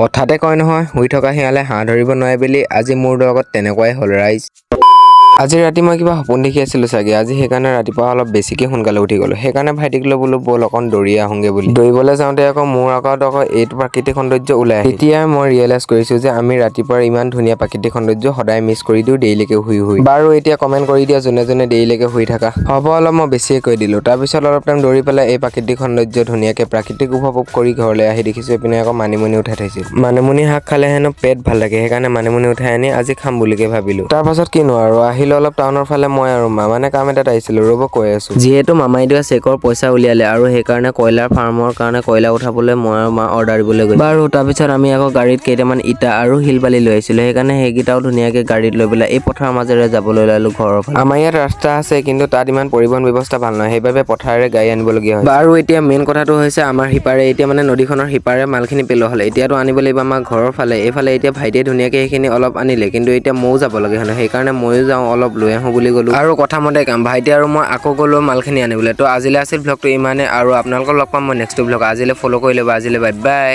কথাতে কয় নহয়, শুই থকা শিয়ালে হাঁহ ধৰিব নোৱাৰে বুলি। আজি মোৰ লগত তেনেকুৱাই হ'ল ৰাইজ। আজি ৰাতি মই কিবা সপোন দেখি আছিলোঁ চাগে। আজি সেইকাৰণে ৰাতিপুৱা অলপ বেছিকে সোনকালে উঠি গ'লো। সেইকাৰণে ভাইটিক লৈ বোলো ব'ল, অকণ দৌৰি আহোঁগে বুলি। দৌৰিবলৈ যাওঁতে আকৌ মোৰ আগত আকৌ এইটো প্ৰাকৃতিক সৌন্দৰ্য ওলাই আহিল। তেতিয়া মই ৰিয়েলাইজ কৰিছোঁ যে আমি ৰাতিপুৱাৰ ইমান ধুনীয়া প্ৰাকৃতিক সৌন্দৰ্য সদায় মিছ কৰি দিওঁ দেৰিলৈকে শুই শুই। বাৰু, এতিয়া কমেণ্ট কৰি দিয়া, যোনে যোনে দেৰিলৈকে শুই থাকা। হ'ব, অলপ মই বেছিয়ে কৈ দিলোঁ। তাৰপিছত অলপ টাইম দৌৰি পেলাই এই প্ৰাকৃতিক সৌন্দৰ্য ধুনীয়াকৈ প্ৰাকৃতিক উপভোগ কৰি ঘৰলৈ আহি দেখিছোঁ, এইপিনে আকৌ মানিমুনি উঠাই থৈছিল। মানিমুনি শাক খালে হেনো পেট ভাল লাগে। সেইকাৰণে মানিমুনি উঠাই আনি আজি খাম বুলিকে ভাবিলোঁ। তাৰপাছত কিনো আৰু, আহিলোঁ অলপ টাউনৰ ফালে মই আৰু মা। মানে কাম এটাত আহিছিলোঁ, ৰ'ব, কৈ আছোঁ। যিহেতু মামাইদেৱে চেকৰ পইচা উলিয়ালে আৰু সেইকাৰণে কয়লাৰ ফাৰ্মৰ কাৰণে কয়লা উঠাবলৈ মই আৰু মা অৰ্ডাৰ দিবলৈ গৈছোঁ। বাৰু, তাৰপিছত আমি আকৌ গাড়ীত কেইটামান ইটা আৰু শিল বালি লৈ আহিছিলোঁ। সেইকাৰণে সেইকেইটাও ধুনীয়াকৈ গাড়ীত লৈ পেলাই এই পথাৰৰ মাজেৰে যাবলৈ ওলালোঁ ঘৰৰ ফালে। আমাৰ ইয়াত ৰাস্তা আছে, কিন্তু তাত ইমান পৰিবহণ ব্যৱস্থা ভাল নহয়। সেইবাবে পথাৰেৰে গাড়ী আনিবলগীয়া হয়। বাৰু, এতিয়া মেইন কথাটো হৈছে, আমাৰ সিপাৰে এতিয়া মানে নদীখনৰ সিপাৰে মালখিনি পেলোৱা হ'ল। এতিয়াতো আনিব লাগিব আমাৰ ঘৰৰ ফালে। এইফালে এতিয়া ভাইটিয়ে ধুনীয়াকৈ সেইখিনি অলপ আনিলে, কিন্তু এতিয়া ময়ো যাব লাগে হেনো। সেইকাৰণে ময়ো যাওঁ, অলপ লৈ আহোঁ বুলি গ'লো। আৰু কথা মতে কাম, ভাইটি আৰু মই আকৌ গ'লো মালখিনি আনিবলৈ। তো আজিলৈ আছিল ভ্লগটো ইমানে আৰু আপোনালোকক লগ পাম মই নেক্সট ভ্লগ। আজিলৈ ফ'ল' কৰি ল'ব। আজিলৈ বাই বাই।